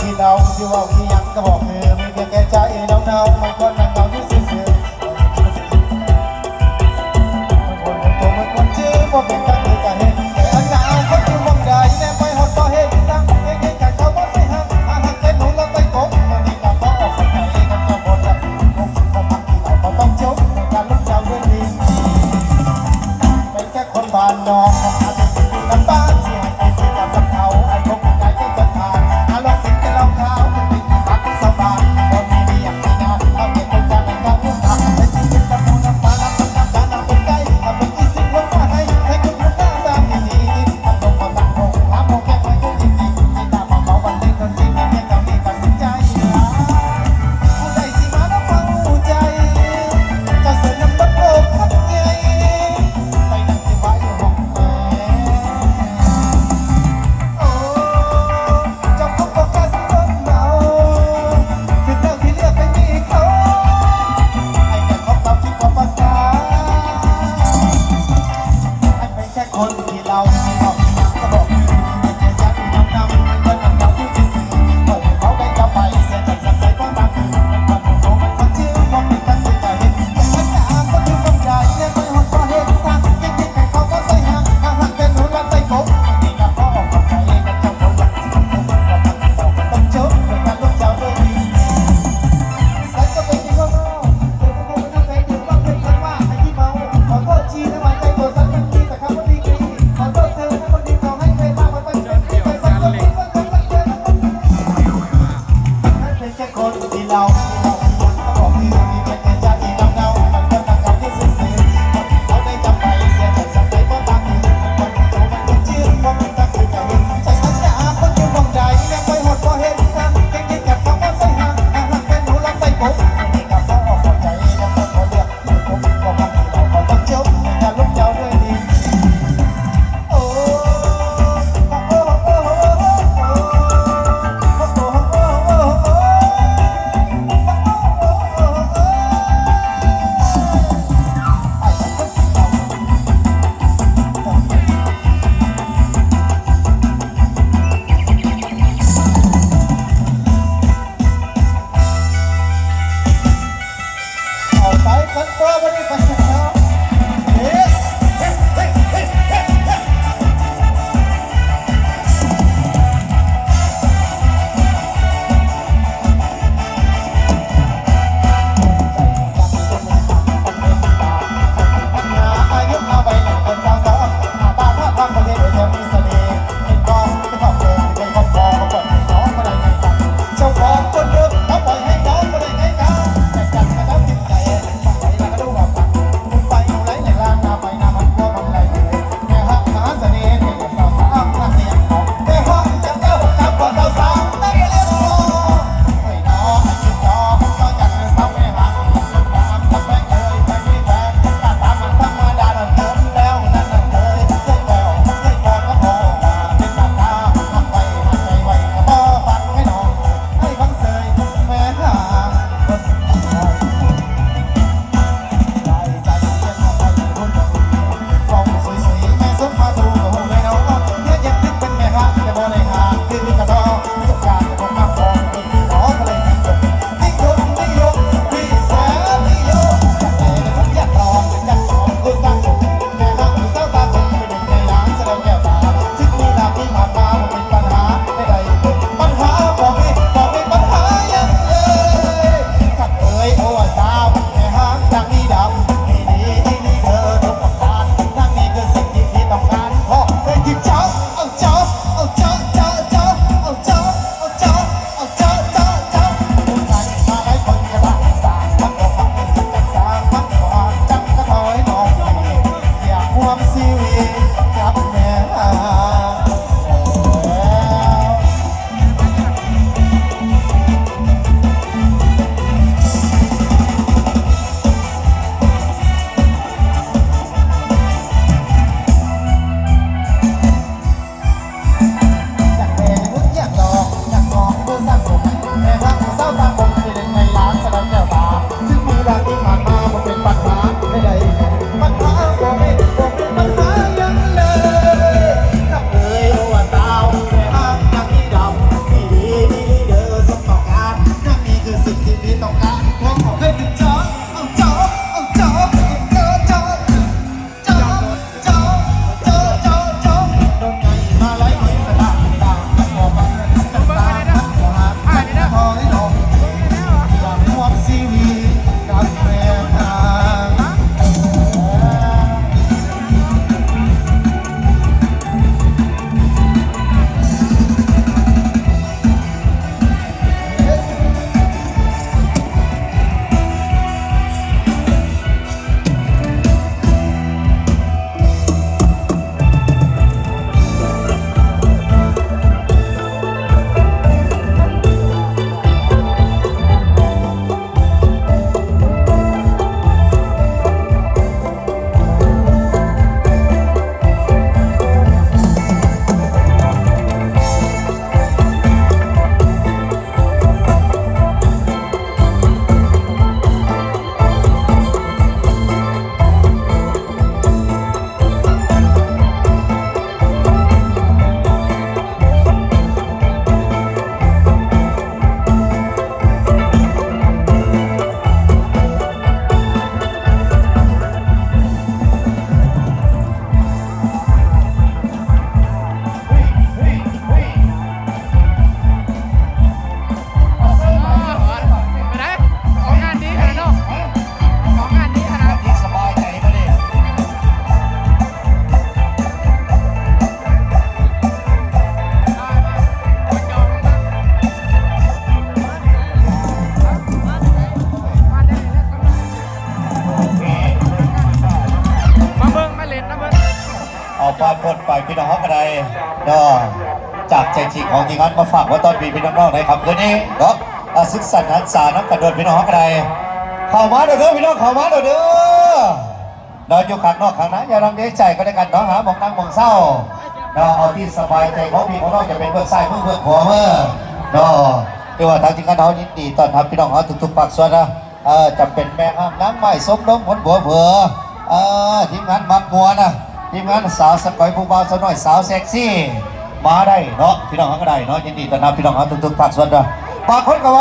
ທີ່ເຮົາຊິເວົ້າອີ່ຫຍັງກໍບອກຄື ມີພຽງແຕ່ໃຈເຮົາເນາະ ມັນຄວນນັ່ງເຮົາຢູ່ຊື່ໆ ມັນຄວນຮູ້ຕົວ ມັນຄວນຈື່ ບໍ່ເປັນຫຍັງຄືກະເຮັດ ແຕ່ອັນໜ້າອາຍຄົນຢູ່ໝ່ອງໃດ ແນມໄປຮອດບໍ່ເຫັນ ນັ່ງເຮັດໃຫ້ໃຈເຂົາບໍ່ໃສ່ຮັກ ຫາຮັກແຕ່ໜູລະໄປກົບ ມື້ນີ້ກໍບໍ່ອອກໄປໃສ ຄັນເຈົ້າບໍ່ຈັກ ຄົງຊິບໍ່ມັກທີ່ເຮົາບໍ່ຕ້ອງຈົບ ການລົງເຈົ້າເດີນດີ ເປັນແຕ່ຄົນບ້ານນອກ ນຳບ້ານ ຊິໃຫ້ໄປຄຸຍກັບເຂົາ ໄອ້ຄົນກາຍແຕ່ສະຖານ ຫາລອກກິນແຕ່ເຫຼົ້າຂາວ ເປັນທີ່ຮັກຊາວບ້ານ ບໍ່ມີວຽກມີງານ ເຮົາເຮັດໂຄງການໃຫ້ ຕົ້ນໄປພີ່ນ້ອງເຮົາກໍໄດ້ເນາະ ຈາກໃຈຈິງຂອງທີມງານມາຝາກໄວ້ຕອນພີ່ໆນ້ອງໆໃນຄ່ຳຄືນນີ້ເນາະ ອາ ສຶກສັນຫັນສານຳກັນໂດຍພີ່ນ້ອງເຮົາກໍໄດ້ ເຂົ້າມາເດີພີ່ນ້ອງ ເຂົ້າມາເດີ ເນາະ ຢູ່ຂ້າງນອກຂ້າງໃນ ຢ່າລັງເລໃຈກັນແລະກັນເນາະ ຫາໝ່ອງນັ່ງໝ່ອງເຊົາເນາະ ເອົາທີ່ສະບາຍໃຈຂອງພີ່ຂອງນ້ອງ ຈະເປັນເບື້ອງຊ້າຍມືເບື້ອງຂວາມືເນາະ ຖືວ່າທາງທີມງານເຮົາຍິນດີຕ້ອນຮັບພີ່ນ້ອງເຮົາທຸກໆພາກສ່ວນນະ ເອີ ຈະເປັນແມ່ຮ້າງນາງໄມ້ ຊົມລົມ ຄົນຫົວເຜີ ເອີ ທີມງານມັກມ່ວນນະ ທີມງານສາວສະກອຍ ຜູ້ບ່າວສາວນ້ອຍ ສາວເຊັກຊີ ມາໄດ້ເນາະ ພີ່ນ້ອງເຮົາກໍໄດ້ເນາະ ຍິນດີຕ້ອນຮັບພີ່ນ້ອງເຮົາທຸກໆພາກສ່ວນເດີ ບາງຄົນກໍວ່າ